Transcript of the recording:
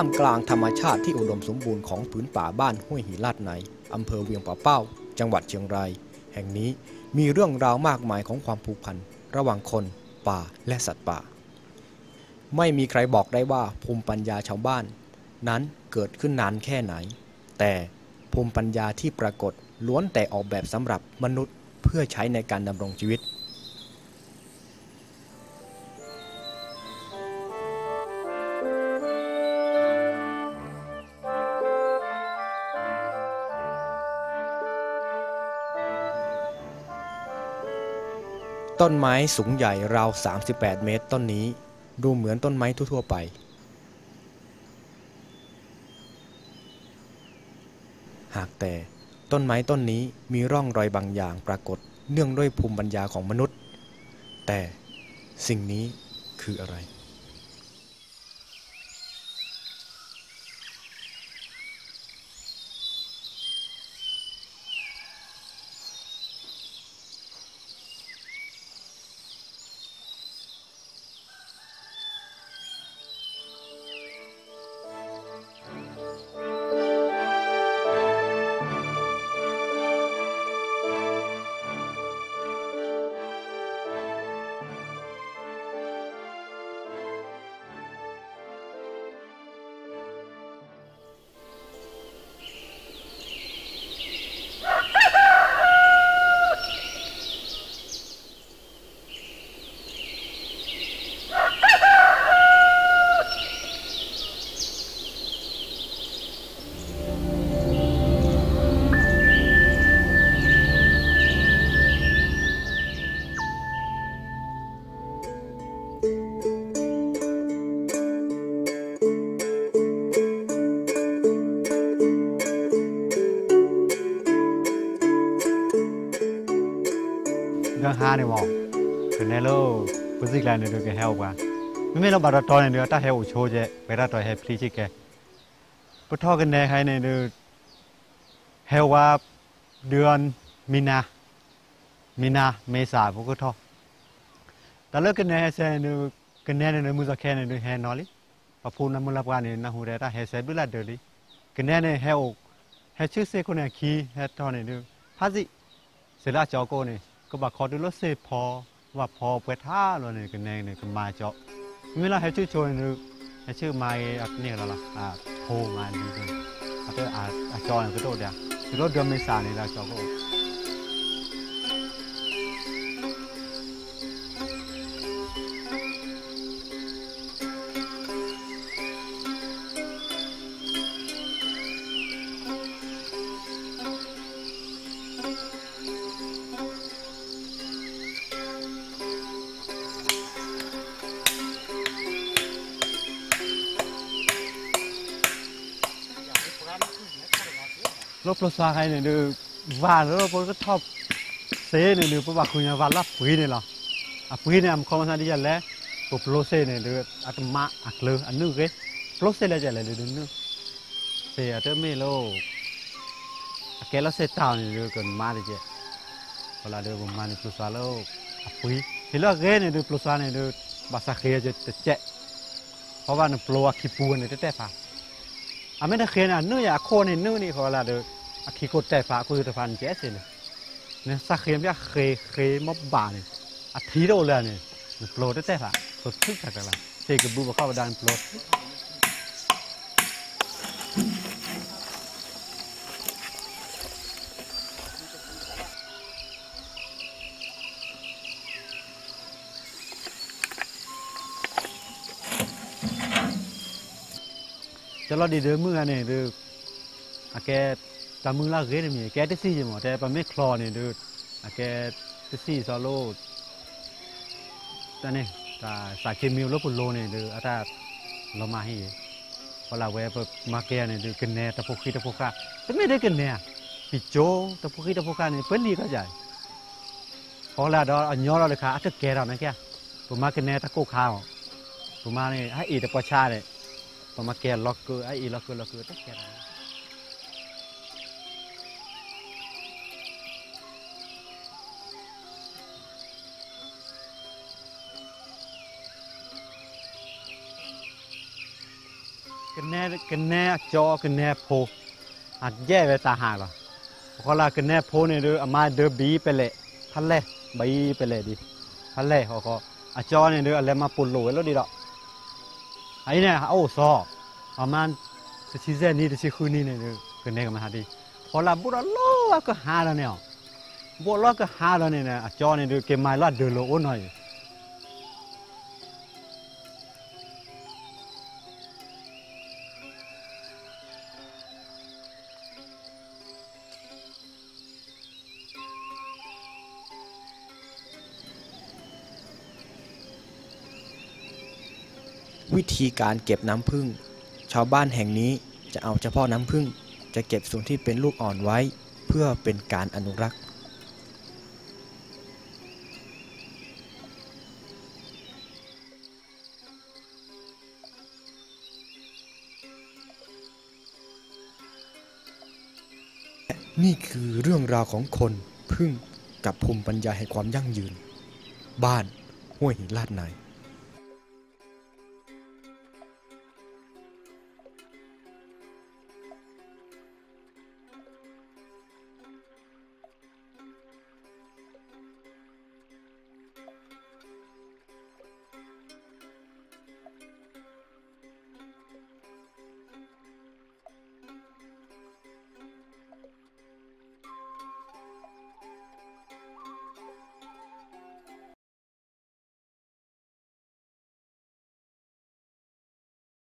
ท่ามกลางธรรมชาติที่อุดมสมบูรณ์ของผืนป่าบ้านห้วยหินลาดใน อำเภอเวียงป่าเป้า จังหวัดเชียงราย แห่งนี้ มีเรื่องราวมากมายของความผูกพันระหว่างคน ป่า และสัตว์ป่า ไม่มีใครบอกได้ว่าภูมิปัญญาชาวบ้านนั้นเกิดขึ้นนานแค่ไหน แต่ภูมิปัญญาที่ปรากฏล้วนแต่ออกแบบสำหรับมนุษย์เพื่อใช้ในการดำรงชีวิต ต้นไม้สูงใหญ่ราวสามสิบแปดเมตรต้นนี้ ดูเหมือนต้นไม้ทั่วๆไป หากแต่ต้นไม้ต้นนี้มีร่องรอยบางอย่างปรากฏเนื่องด้วยภูมิปัญญาของมนุษย์ แต่สิ่งนี้คืออะไร ဒီဟါန့ၣ်မး ကနဲလၢ ပစံၣ်ကျါန့ၣ်ဒုးကဟဲအိၣ်ပှၤ, မ့မ့ၢ်လၢဘၣ်တတီၤန့ၣ်ဒုး အတၢ်ဟဲအိၣ်ဆိကဲ ပှဲၤတၢ်တီၤဟဲဖျံဆံကဲ, ပထီၣ်ကနဲခါအံၤန့ၣ်ဒုး ဟဲဝါ ဒုးမံနၤ မံနၤ မ့ၢ်စးဖိကထီၣ်, တၢ်လၢကနဲဟဲစဲန့ၣ်ဒုး ကနဲန့ၣ်ဒုး မုၢ်စီၤခဲန့ၣ်ဒုးဟဲနီၤလံ, ပှၤဖိနၢ်မုၢ်လၢ်ပှၢ်န့ၣ် နၢ်ဟူဒီးတၢ်ဟဲစဲဘျုးလၢဒၢးလံ, ကနဲန့ၣ်ဟဲအိၣ် ဟဲဆူၣ်စ့ၢ်ခိၣ်န့ၣ်အခံ ဟဲထီၣ်န့ၣ်ဒုး ဖးစံၣ် စဲးလၢအကၠီကိၣ်န့ၣ် ကဘၣ်ခီတုၤလၢစ့ၢ်ဖီ, ကဘၣ်ဖီပှဲၤထါလီၤန့ၣ် ကနဲန့ၣ် ကမၤကၠီ, မ့မ့ၢ်လၢဟဲဆူၣ်ဆိန့ၣ်ဒုး ဟဲဆူၣ်မၤဂ့ၤအန့ၢ်လီၤလီၤ, အဖိမၤလံ, အကၠီန့ၣ်ကဒိၣ်ဒၣ်, တုၤလၢဒၢးမ့ၢ်စးန့ၣ်ဒီးကၠီကိၣ် လၢပျိစွါခါအံၤန့ၣ်ဒုး ဝၢ်လၢပကထီၣ်စ့န့ၣ်ဒုး ပဘၣ်ဃုညါဝၢ်လၢအပှ့ၤန့ၣ်လီၤ. အပှ့ၤန့ၣ် အမခီမဆါဒ်လဲၣ်, ပပျိစ့န့ၣ်ဒုး အတမါအကျၢၤအနုၢ်ဂ့ၤ, ပျိစ့လဲၣ်ကလဲၣ်ဒုးနုၢ်, စ့အတမ့ၢ်လၢ အကဲလီၤစ့တၢ်န့ၣ်ဒုး ကမါတကဲး, အဃိလၢဒုး ပမၤန့ၣ်ပျိစွါလၢ အပှ့ၤ, ဟ့ၣ်လၢအဂ့ၤန့ၣ်ဒုး ပျိစွါန့ၣ်ဒုး ဘၣ်စးဃ့တကဲး, ခီဘၣ်နပျိအခံပူၤန့ၣ်တတဲဖး, အမ့ၢ်တဃ့န့ၣ် အနုၢ်ယၤအခိၣ်န့ၣ်နုၢ်န့ၣ် အဃိလၢဒုး အခံခိၣ်တဲဖး အခိၣ်သ့ၣ်တဖၣ်န့ၣ်ကဲစ့န့ၣ်, နစးဃ့မ့ၢ်ဃ့ဃ့မ့ၢ်ဘၣ်န့ၣ် အထံတအိၣ်လၢန့ၣ် နပျိတတဲဖး, ပထုးတၢ်ကလၤ စ့ကဘုးပခီၣ်ပဒါနပျိ ကလီၤဒံးဒုးမုၢ်ဂၤန့ၣ်ဒုး အကဲ တၢ်မုၢ်လၢအဂ့ၤတမံၤ ကဲတဆံယံၤမး တဲပမ့ၢ်ချီန့ၣ်ဒုး အကဲတဆံယံၤစီလိ တၢ်န့ၣ် တၢ်စးခ့မံၤလၢပလိၤန့ၣ်ဒုး အတၢ်လီၤမၢ်ဟံၣ်ယံၤ, ဃိလၢဝဲပမၤကဲန့ၣ်ဒုး ကနဲတဖိဃံတဖိဃၢ် တမ့ၢ်ဒ်ကနဲဧါ, ပံၤကၠိတဖိဃံတဖိဃၢ်န့ၣ် ပှဲၤလံကီၢ်ယၤ ဃိလၢဒီးအညီလီၤတခါ အတကဲထီၣ်န့ၣ်ကဲ, ပမၤကနဲတကိၢ်ခါအီၤ, ပမၤန့ၣ် အအံၤတပှၤဆါန့ၣ်, ပမၤကဲလီၤကၢ အအံၤလီၤကၢလီၤကၢ တကဲထီၣ်န့ၣ် ကနဲအကၠီ ကနဲအဖိ အယဲၢ်ဝဲတၢ်ဟးလီၤ. အဃိလၢကနဲအဖိန့ၣ်ဒီး အမါဒၢဘံပလဲာ် ဖးလဲၢ် ဘံပလဲာ်ဒံး ဖးလဲၢ်အဃိ အကၠီန့ၣ်ဒီး အလဲၤမၤပိာ်လိာ်ဝဲလီၤဒံးဒီး အအံၤန့ၣ် အအိၣ်စီၤ အမါ တဆံယဲၢ်နံၣ် တဆံဃုနံၣ်န့ၣ်ဒီး ကနဲကမၤဟးဒံး ဖီလာ်ဘိၣ်ဒီးလီၤကဟးဒီးန့ၣ်အီၤ ဘိၣ်လီၤကဟးဒီးန့ၣ် အကၠီန့ၣ်ဒီး က့ၤမၤလၢဒၢးလိာ်အိၣ်နီၤအံၤ วิธีการเก็บน้ำผึ้ง ชาวบ้านแห่งนี้จะเอาเฉพาะน้ำผึ้ง จะเก็บส่วนที่เป็นลูกอ่อนไว้ เพื่อเป็นการอนุรักษ์ นี่คือเรื่องราวของคน ผึ้ง กับภูมิปัญญาแห่งความยั่งยืน บ้านห้วยหินลาดใน